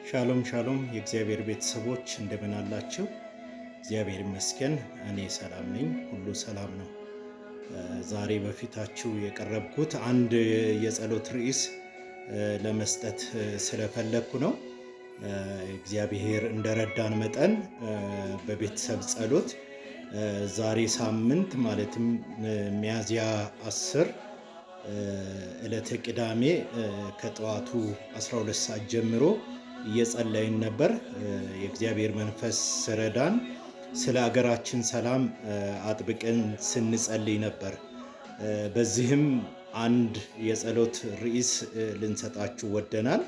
ሻሎም ሻሎም፣ የእግዚአብሔር ቤተሰቦች እንደምን አላችሁ? እግዚአብሔር ይመስገን፣ እኔ ሰላም ነኝ፣ ሁሉ ሰላም ነው። ዛሬ በፊታችሁ የቀረብኩት አንድ የጸሎት ርዕስ ለመስጠት ስለፈለግኩ ነው። እግዚአብሔር እንደረዳን መጠን በቤተሰብ ጸሎት ዛሬ ሳምንት ማለትም ሚያዝያ 10 ዕለተ ቅዳሜ ከጠዋቱ 12 ሰዓት ጀምሮ እየጸለይን ነበር። የእግዚአብሔር መንፈስ ስረዳን ስለ አገራችን ሰላም አጥብቀን ስንጸልይ ነበር። በዚህም አንድ የጸሎት ርዕስ ልንሰጣችሁ ወደናል።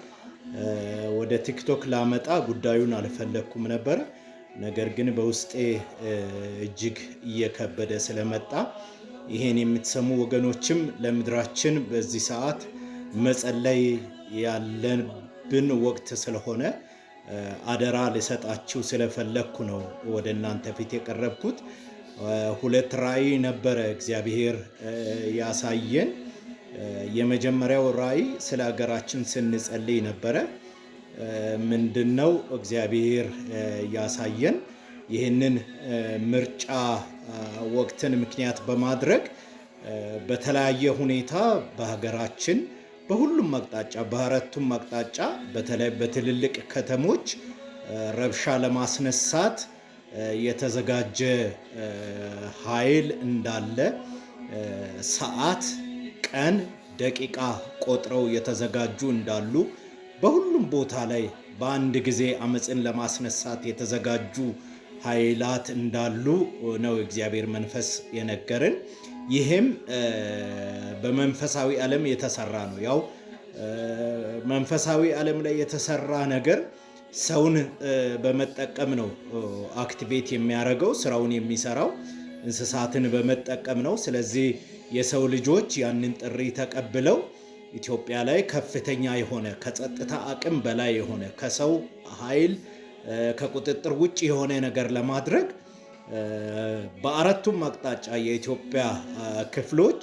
ወደ ቲክቶክ ላመጣ ጉዳዩን አልፈለግኩም ነበር። ነገር ግን በውስጤ እጅግ እየከበደ ስለመጣ ይሄን የምትሰሙ ወገኖችም ለምድራችን በዚህ ሰዓት መጸለይ ያለብን ወቅት ስለሆነ አደራ ልሰጣችሁ ስለፈለግኩ ነው ወደ እናንተ ፊት የቀረብኩት። ሁለት ራእይ ነበረ እግዚአብሔር ያሳየን። የመጀመሪያው ራእይ ስለ ሀገራችን ስንጸልይ ነበረ። ምንድነው እግዚአብሔር ያሳየን? ይህንን ምርጫ ወቅትን ምክንያት በማድረግ በተለያየ ሁኔታ በሀገራችን በሁሉም አቅጣጫ፣ በአራቱም አቅጣጫ፣ በተለይ በትልልቅ ከተሞች ረብሻ ለማስነሳት የተዘጋጀ ኃይል እንዳለ፣ ሰዓት፣ ቀን፣ ደቂቃ ቆጥረው የተዘጋጁ እንዳሉ፣ በሁሉም ቦታ ላይ በአንድ ጊዜ አመፅን ለማስነሳት የተዘጋጁ ኃይላት እንዳሉ ነው እግዚአብሔር መንፈስ የነገርን። ይህም በመንፈሳዊ ዓለም የተሰራ ነው። ያው መንፈሳዊ ዓለም ላይ የተሰራ ነገር ሰውን በመጠቀም ነው activate የሚያደርገው፣ ስራውን የሚሰራው እንስሳትን በመጠቀም ነው። ስለዚህ የሰው ልጆች ያንን ጥሪ ተቀብለው ኢትዮጵያ ላይ ከፍተኛ የሆነ፣ ከጸጥታ አቅም በላይ የሆነ፣ ከሰው ኃይል ከቁጥጥር ውጭ የሆነ ነገር ለማድረግ በአራቱም አቅጣጫ የኢትዮጵያ ክፍሎች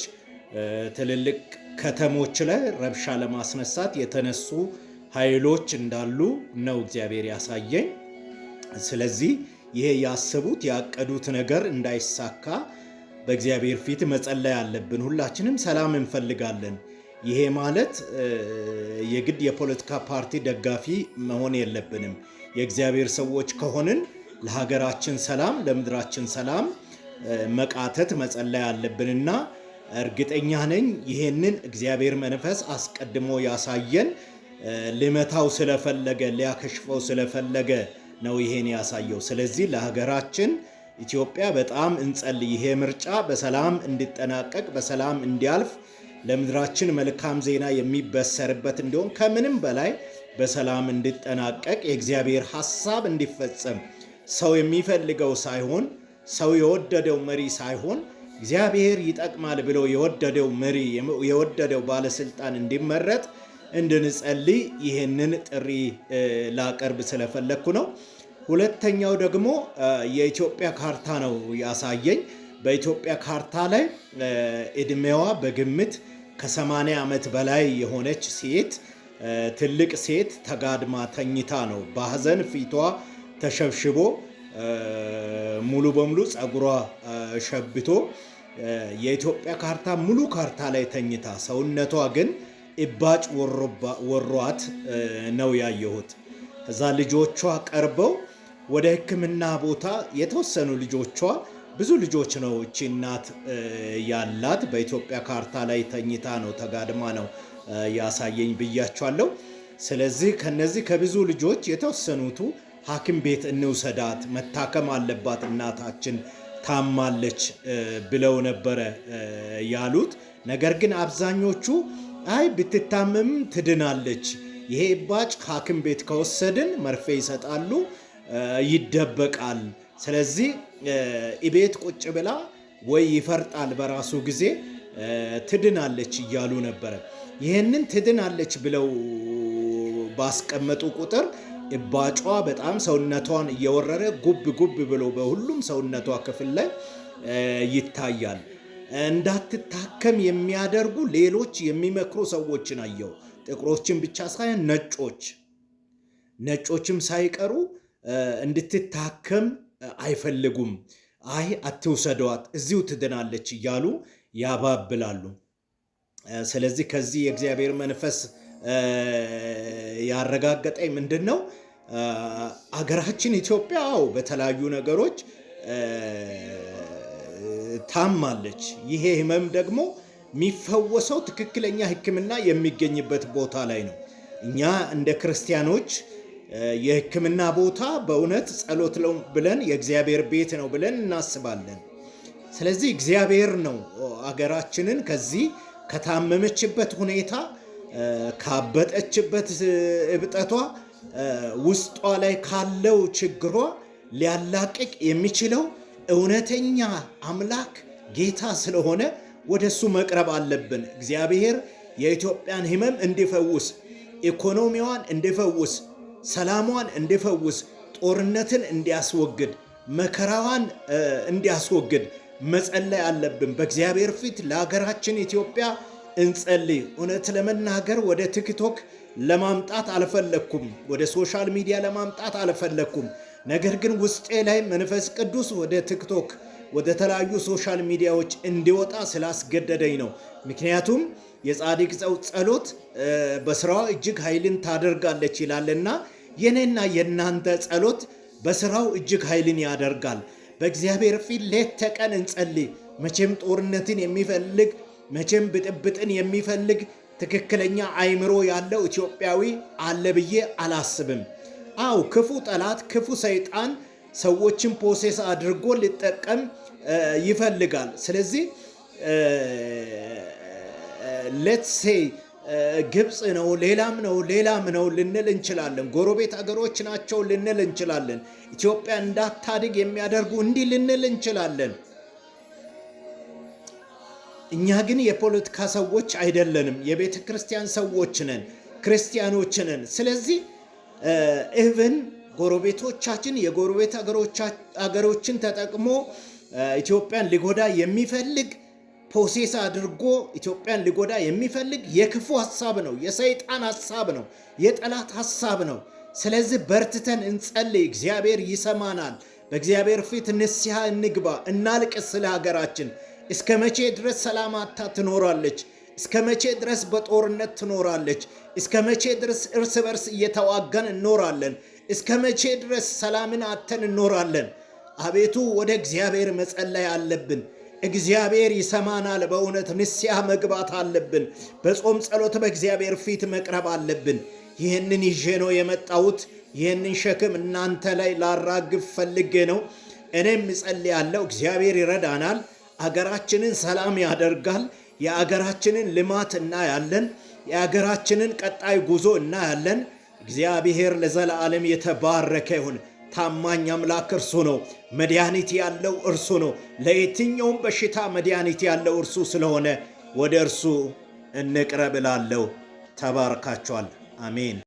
ትልልቅ ከተሞች ላይ ረብሻ ለማስነሳት የተነሱ ኃይሎች እንዳሉ ነው እግዚአብሔር ያሳየኝ። ስለዚህ ይሄ ያሰቡት ያቀዱት ነገር እንዳይሳካ በእግዚአብሔር ፊት መጸለይ አለብን። ሁላችንም ሰላም እንፈልጋለን። ይሄ ማለት የግድ የፖለቲካ ፓርቲ ደጋፊ መሆን የለብንም። የእግዚአብሔር ሰዎች ከሆንን ለሀገራችን ሰላም፣ ለምድራችን ሰላም መቃተት መጸለይ አለብንና እርግጠኛ ነኝ ይሄንን እግዚአብሔር መንፈስ አስቀድሞ ያሳየን ሊመታው ስለፈለገ፣ ሊያከሽፈው ስለፈለገ ነው ይሄን ያሳየው። ስለዚህ ለሀገራችን ኢትዮጵያ በጣም እንጸልይ። ይሄ ምርጫ በሰላም እንዲጠናቀቅ፣ በሰላም እንዲያልፍ፣ ለምድራችን መልካም ዜና የሚበሰርበት እንዲሆን፣ ከምንም በላይ በሰላም እንዲጠናቀቅ፣ የእግዚአብሔር ሐሳብ እንዲፈጸም፣ ሰው የሚፈልገው ሳይሆን፣ ሰው የወደደው መሪ ሳይሆን፣ እግዚአብሔር ይጠቅማል ብሎ የወደደው መሪ፣ የወደደው ባለስልጣን እንዲመረጥ እንድንጸልይ ይህንን ጥሪ ላቀርብ ስለፈለግኩ ነው። ሁለተኛው ደግሞ የኢትዮጵያ ካርታ ነው ያሳየኝ። በኢትዮጵያ ካርታ ላይ እድሜዋ በግምት ከ80 ዓመት በላይ የሆነች ሴት፣ ትልቅ ሴት ተጋድማ ተኝታ ነው። በሀዘን ፊቷ ተሸብሽቦ፣ ሙሉ በሙሉ ፀጉሯ ሸብቶ፣ የኢትዮጵያ ካርታ ሙሉ ካርታ ላይ ተኝታ ሰውነቷ ግን እባጭ ወሯት ነው ያየሁት። እዛ ልጆቿ ቀርበው ወደ ሕክምና ቦታ የተወሰኑ ልጆቿ፣ ብዙ ልጆች ነው እቺ እናት ያላት። በኢትዮጵያ ካርታ ላይ ተኝታ ነው፣ ተጋድማ ነው ያሳየኝ ብያቸዋለሁ። ስለዚህ ከነዚህ ከብዙ ልጆች የተወሰኑቱ ሐኪም ቤት እንውሰዳት፣ መታከም አለባት፣ እናታችን ታማለች ብለው ነበረ ያሉት። ነገር ግን አብዛኞቹ አይ ብትታመምም ትድናለች፣ ይሄ እባጭ ሐኪም ቤት ከወሰድን መርፌ ይሰጣሉ፣ ይደበቃል። ስለዚህ እቤት ቁጭ ብላ ወይ ይፈርጣል በራሱ ጊዜ፣ ትድናለች እያሉ ነበረ። ይህንን ትድናለች ብለው ባስቀመጡ ቁጥር እባጯ በጣም ሰውነቷን እየወረረ ጉብ ጉብ ብሎ በሁሉም ሰውነቷ ክፍል ላይ ይታያል። እንዳትታከም የሚያደርጉ ሌሎች የሚመክሩ ሰዎችን አየው። ጥቁሮችን ብቻ ሳይሆን ነጮች። ነጮችም ሳይቀሩ እንድትታከም አይፈልጉም። አይ አትውሰዷት፣ እዚሁ ትድናለች እያሉ ያባብላሉ። ስለዚህ ከዚህ የእግዚአብሔር መንፈስ ያረጋገጠኝ ምንድን ነው? አገራችን ኢትዮጵያ አዎ በተለያዩ ነገሮች ታማለች። ይሄ ህመም ደግሞ የሚፈወሰው ትክክለኛ ሕክምና የሚገኝበት ቦታ ላይ ነው። እኛ እንደ ክርስቲያኖች የሕክምና ቦታ በእውነት ጸሎት ነው ብለን፣ የእግዚአብሔር ቤት ነው ብለን እናስባለን። ስለዚህ እግዚአብሔር ነው አገራችንን ከዚህ ከታመመችበት ሁኔታ፣ ካበጠችበት እብጠቷ፣ ውስጧ ላይ ካለው ችግሯ ሊያላቅቅ የሚችለው እውነተኛ አምላክ ጌታ ስለሆነ ወደ እሱ መቅረብ አለብን። እግዚአብሔር የኢትዮጵያን ህመም እንዲፈውስ፣ ኢኮኖሚዋን እንዲፈውስ፣ ሰላሟን እንዲፈውስ፣ ጦርነትን እንዲያስወግድ፣ መከራዋን እንዲያስወግድ መጸለይ አለብን። በእግዚአብሔር ፊት ለሀገራችን ኢትዮጵያ እንጸልይ። እውነት ለመናገር ወደ ቲክቶክ ለማምጣት አልፈለግኩም፣ ወደ social media ለማምጣት አልፈለግኩም። ነገር ግን ውስጤ ላይ መንፈስ ቅዱስ ወደ ቲክቶክ፣ ወደ ተለያዩ social media ዎች እንዲወጣ ስላስገደደኝ ነው። ምክንያቱም የጻድቅ ሰው ጸሎት በስራዋ እጅግ ኃይልን ታደርጋለች ይላልና የኔና የእናንተ ጸሎት በስራው እጅግ ኃይልን ያደርጋል። በእግዚአብሔር ፊት ሌት ተቀን እንጸልይ። መቼም ጦርነትን የሚፈልግ፣ መቼም ብጥብጥን የሚፈልግ ትክክለኛ አይምሮ ያለው ኢትዮጵያዊ አለ ብዬ አላስብም። አው ክፉ ጠላት፣ ክፉ ሰይጣን ሰዎችን possess አድርጎ ሊጠቀም ይፈልጋል። ስለዚህ let's say ግብፅ ነው፣ ሌላም ነው፣ ሌላም ነው ልንል እንችላለን። ጎረቤት አገሮች ናቸው ልንል እንችላለን። ኢትዮጵያ እንዳታድግ የሚያደርጉ እንዲህ ልንል እንችላለን። እኛ ግን የፖለቲካ ሰዎች አይደለንም። የቤተ ክርስቲያን ሰዎች ነን፣ ክርስቲያኖች ነን። ስለዚህ even ጎረቤቶቻችን፣ የጎረቤት አገሮችን ተጠቅሞ ኢትዮጵያን ሊጎዳ የሚፈልግ፣ possess አድርጎ ኢትዮጵያን ሊጎዳ የሚፈልግ የክፉ ሀሳብ ነው፣ የሰይጣን ሀሳብ ነው፣ የጠላት ሀሳብ ነው። ስለዚህ በርትተን እንጸልይ፣ እግዚአብሔር ይሰማናል። በእግዚአብሔር ፊት ንስሐ እንግባ፣ እናልቅስ ስለ ሀገራችን። እስከ መቼ ድረስ ሰላም አጥታ ትኖራለች? እስከ መቼ ድረስ በጦርነት ትኖራለች? እስከ መቼ ድረስ እርስ በርስ እየተዋጋን እንኖራለን? እስከ መቼ ድረስ ሰላምን አጥተን እንኖራለን? አቤቱ ወደ እግዚአብሔር መጸለይ አለብን። እግዚአብሔር ይሰማናል። በእውነት ንስሐ መግባት አለብን። በጾም ጸሎት በእግዚአብሔር ፊት መቅረብ አለብን። ይህንን ይዤ ነው የመጣሁት። ይህንን ሸክም እናንተ ላይ ላራግፍ ፈልጌ ነው። እኔም እጸልያለሁ። እግዚአብሔር ይረዳናል። አገራችንን ሰላም ያደርጋል። የአገራችንን ልማት እናያለን። የአገራችንን ቀጣይ ጉዞ እናያለን። እግዚአብሔር ለዘላለም የተባረከ ይሁን። ታማኝ አምላክ እርሱ ነው። መድኃኒት ያለው እርሱ ነው። ለየትኛውም በሽታ መድኃኒት ያለው እርሱ ስለሆነ ወደ እርሱ እንቅረብ እላለሁ። ተባርካችኋል። አሜን።